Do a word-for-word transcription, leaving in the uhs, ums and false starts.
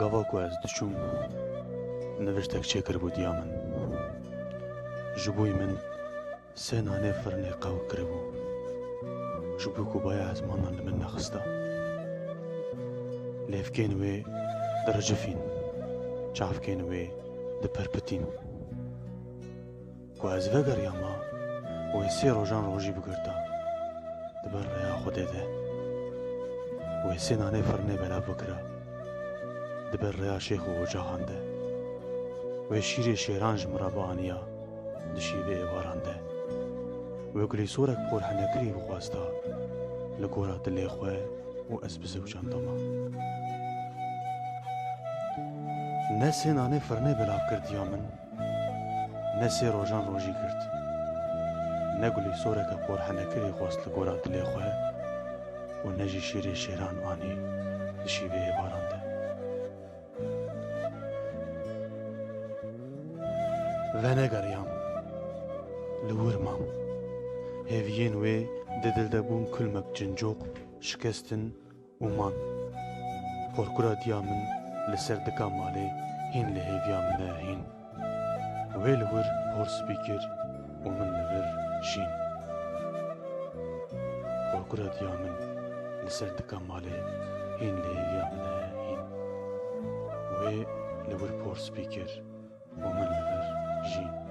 Gava ku ez diçûm, niviştek çêkiribû diya min. Ji bo min sê nanê firinê qew kiribû. Ji bo ku baya ezmanan li min nexista. Lêvkên wê diricifîn, çavkên wê dipirpitîn. Ku ez vegeriyama, wê sê rojan rojî bigirta di ber rêya Xwedê de. Wê sê nanê firinê belav bikira di ber rêya şêx û ocaxan de. Wê şîrê şêran ji min re bianiya di şîvê êvaran de. Wê gulîsorek porhenekirî bixwesta li gora dilê xwe û ez bizewcandama. Ne sê nanê firinê belav kir diya min, ne sê rojan rojî girt. Ne gulîsoreke porhenekirî xwest li gora dilê xwe û ne jî şîrê şêran anî di şîvê êvaran de. Venegeriyam. Li wir mam. Hêviyên wê di dil de bûn kulmek cincoq, şikestin û man. Porkura diya min li ser dika malê hîn li hêviya min e hîn. Wê li wir por spî kir û min li vir şîn. Porkura diya min li ser dika malê hîn li hêviya min e hîn. Wê li wir por spî kir û min li vir şîn.